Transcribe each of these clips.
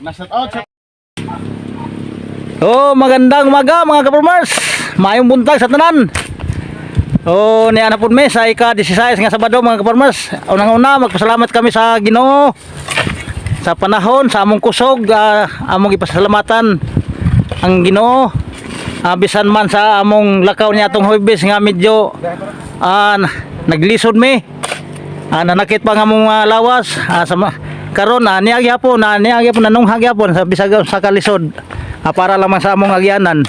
Na shout out sa Oh, magandang umaga, mga ka-farmers. Maayong buntag sa tanan. Oh, niya na pud mi sa ika-16 nga Sabado, mga ka-farmers. Unang-una, magpasalamat kami sa Ginoo sa panahon, sa among kusog, among ipasalamatan ang Ginoo. Bisan man sa among lakaw niya atong Huwebes nga medyo naglisod mi. Nanakit pa nga among lawas. Sa karon niya gyapon, niya gyapon nanungha gyapon sa bisag sa kalisod. Para lamang sa among agyanan.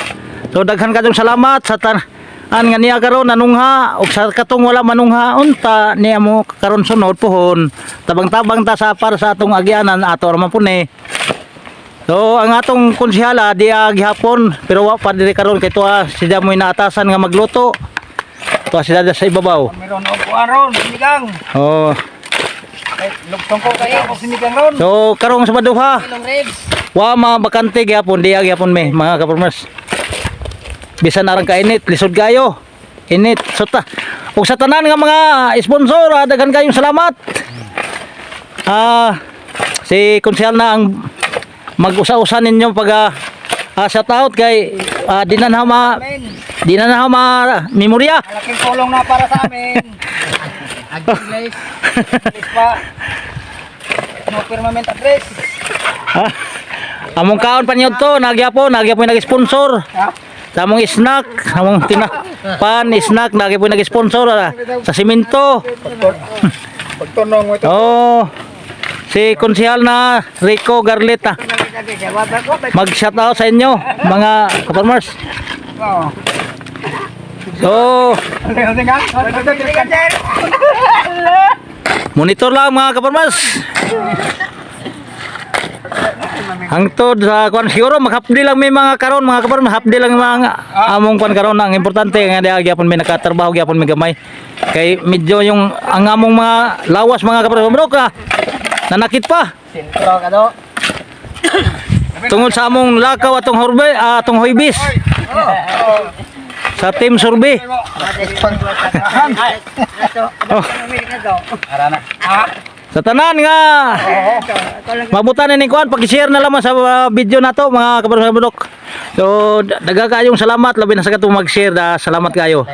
So daghan kayong salamat sa tanan nga niya karon nanungha ug sa katong wala manungha, unta niya mo karon sunod puhon tabang-tabang ta sa para sa atong agyanan, ato ra man pud ni. So ang atong konsehala diya gihapon pero wa pa diri karon kay tuwa sila mo'y naatasan nga magluto. Tuwa sila sa ibabaw. Meron og kuan ron, sinigang. Oh. Ay, lugtong ko kayo og sinigang ron. So karong Sabado ha. Ilong ribs. Wa mga bakante gyapon diya gyapon me, mga ka-farmers. Bisan arang kainit, lisod kayo. Init so ta. Ug sa tanan nga mga sponsor, daghan kayong salamat. Si konsehal na ang mag-usa-usa ninyo pag shout out kay Amen. di na ma memorya. Malaking tulong na para sa amin. English. English pa. No permanent address. Among kaon pa niyo to, nagyapon, nagyapon nag-sponsor. Ha? Sa among snack, among tina pan snack, nagyapon nag-sponsor sa simento. Pagtunong mo ito. Oh. Si konsehal na Rico Garleta. Mag-shout out sa inyo, mga ka-farmers. Oo. So, monitor lang, mga ka-farmers. Hangtod sa kuan siguro maghapdi lang may mga karon, mga ka-farmers, hapdi lang mga among kuan karon. Ang importante nga diha gyapon may nakatrabaho gyapon may gamay kay medyo yung ang among mga lawas, mga ka-farmers, bro ka nanakit pa Sentro ka do. tungod sa among lakaw atong horbe, atong Huwebes sa team survey. Oh. Sa tanan nga mabutan ni kuan, paki-share na lamang sa video nato, mga kabarang. So daga kayong salamat, labi na sa katong mag-share da, salamat kayo.